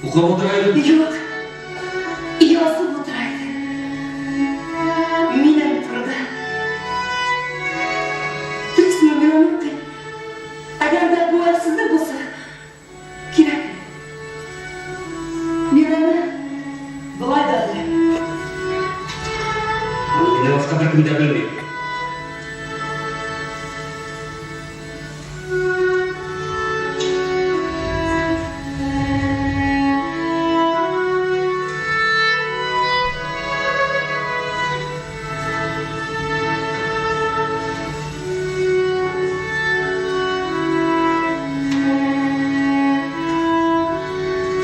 Укып утыра идем. Юк, язып утыра идем. Минем турыда. Дөресме, мин аны укыйм. Әгәр дә бу әрсезлек булса, кирәкми. Мин аны болай да беләм. Аны миннән башка беркем дә белми.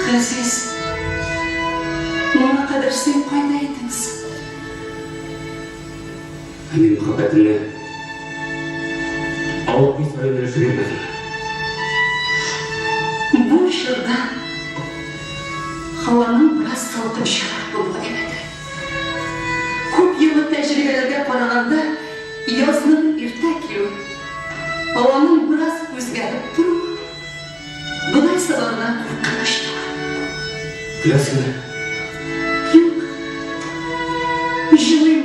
Газиз, моңа кадәр син кайда идең соң? Ә мин мәхәббәтемне авыл көй саен өләшеп йөрмәдем. Бу чорда һаваның бераз салкынчарак булуы әйбәтрәк. Күп еллык тәҗрибәләргә караганда, язның иртә килүе, һаваның бераз үзгәреп торуы бодай сабагына куркыныч түгел. Көләсеңме? Юк. Җылыйм.